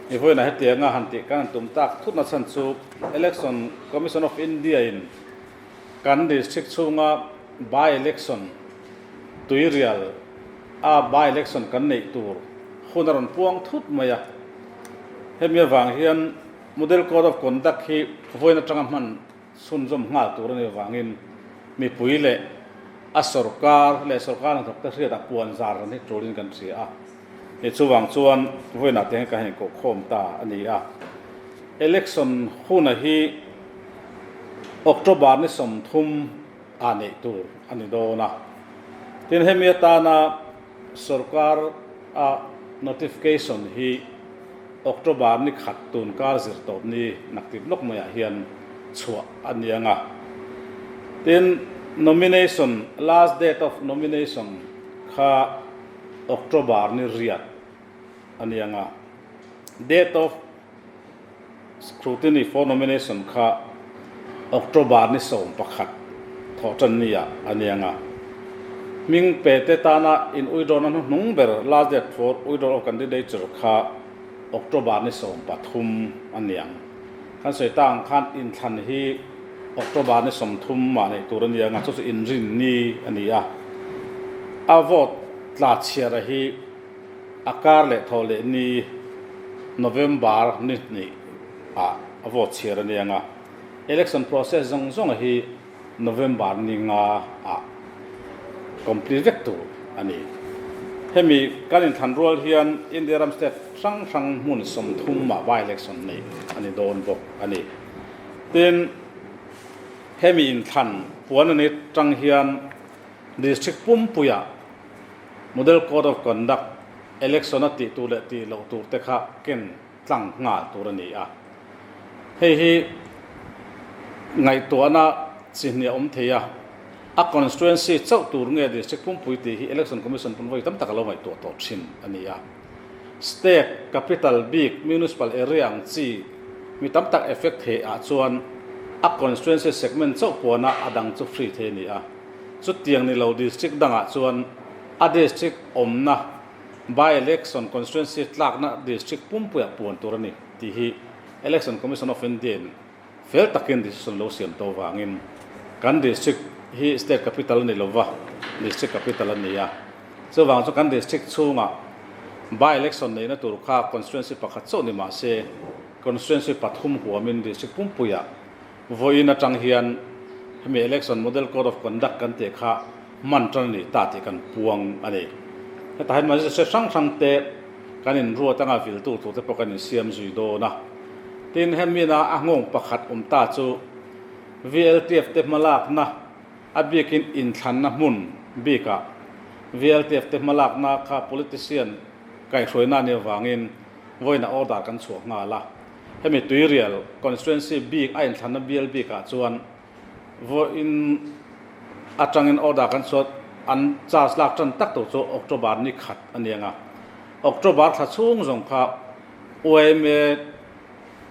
I vawiinah hetianga han tih kan han tum tak thut nachhan chu Election Commission of India in kan district chhunga by election tuirial a by election kan neih tur hun a rawn puang thut mai a. Hemi avang hian Model Code of Conduct hi vawiin atanga hman chhunzawm nghal tur a nih avangin mipui leh a sorkar leh sorkar hnathawkte hriatah puan zar ran hi tulin kan hria a. Hei chuvang chuan vawiinah te hian ka heng kohkhawm ta a ni a. Election huna hi October ni 30 ah neih tur a ni dawn a. Tin, hemi atana sorkar a notification hi October ni khat tun kar zir tawp ni naktip lawk maiah hian chhuah a ni ang a. Tin, nomination, last date of nomination kha October ni riat a ni ang a. Date of scrutiny for nomination kha October ni 11 thawh tan ni ah a ni ang a. Hming pe te tana in withdraw na hnuhnung ber last date for withdrawal of candidature kha October ni 13 a ni ang. Kan sawi ta ang khan inthlan hi October ni 30 mah neih tur a ni ang a, chu chu inrin ni a ni a. A vote tla chhiara hi a kar leh thaw leh ni November ni hnih ah a vote chhiar a ni ang a. Election process zawng zawng hi November ni nga ah complete vek tur a ni. Hemi kan inthlan rual hian India ram state hrang hrang hmun 30 ah by election neih a ni dawn bawk a ni. Tin, hemi inthlan puan a ni tang hian district pumpuiah Model Code of Conduct election a tih tur leh tih loh tur te kha ken tlang nghal tur a ni a. Hei hi ngaihtuahna chi hnih a awm thei a, a constituency chauh tur nge district pumpui tih hi Election Commission pawn vawi tam tak a lo ngaihtuah tawh thin a ni a. State capital bik municipal area ang chi mi tam tak effect thei ah chuan a constituency segment chauh puana a dang chu free thei a ni a. Chutiang ni lo district dangah chuan a district awmna by election constituency tlakna district pumpuiah puan tur a ni tih hi Election Commission of India in fel takin decision lo siam tawh vangin kan district hi state capital a ni lova, district capital a ni a. Chuvang chu kan district chhungah by election neihna tur kha constituency pakhat chauh ni mah se constituency pathum huamin district pumpuiah vawiin atang hian hemi election model code of conduct kan tih kha hman tan a ni ta tih kan puang a ni. Hetah hian magistrate hrang hrang te kan inruat anga viltu tur te pawh kan insiam zui dawn a. Tin, hemina a nghawng pakhat awm ta chu VLTF te hmalakna a bikin inthlanna hmun bikah VLTF te hmalakna kha politician kaihhruaina a nih avangin vawiinah order kan chhuah nghal a. Hemi Tuirial constituency bik a inthlanna bial bikah chuan vawiin atangin order kan chhuah an charge lak tan tak tur chu October ni khat a ni ang a. October thla chhung zawng kha yma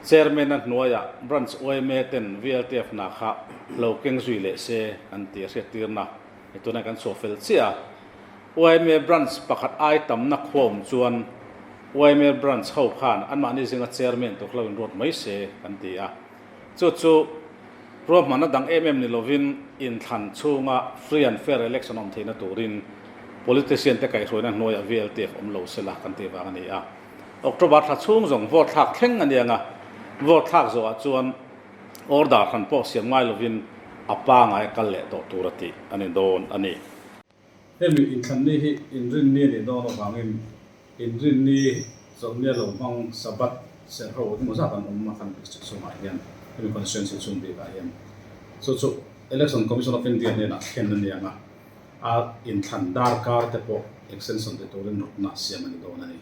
Chairman a hnuaiah Branch yma ten VLTF hna kha lo keng zui leh se an ti a hriattirna ni tunah kan chhuah fel chiah a. Yma Branch pakhat ai tamna khua awm chuan yma Branch ho khan anmahni zinga Chairman tur kha lo inruat mai se kan ti a. Chu chu ruahmanna dang em em ni lovin inthlan chhunga free and fair election awm theihna turin politician te kaihhruaina hnuaiah VLTF awm lo sela kan tih vang a ni a. October thla chhung zawng vote thlak thleng a ni ang a, vote thlak zawhah chuan order hran pawh siam ngai lovin a pangai a kal leh tawh tur a tih a ni dawn a ni. Hemi inthlanni hi inrinni a nih dawn avangin inrinni chawlhnia lo hmang Sabbath serh ho engemaw zat an awm a kan district chhungah hian hemi constituency chhung bikah hian chu chu Election Commission of India hnenah thlen a ni ang a, a inthlan darkar te pawh extension ti turin rawtna siam a ni dawn a ni.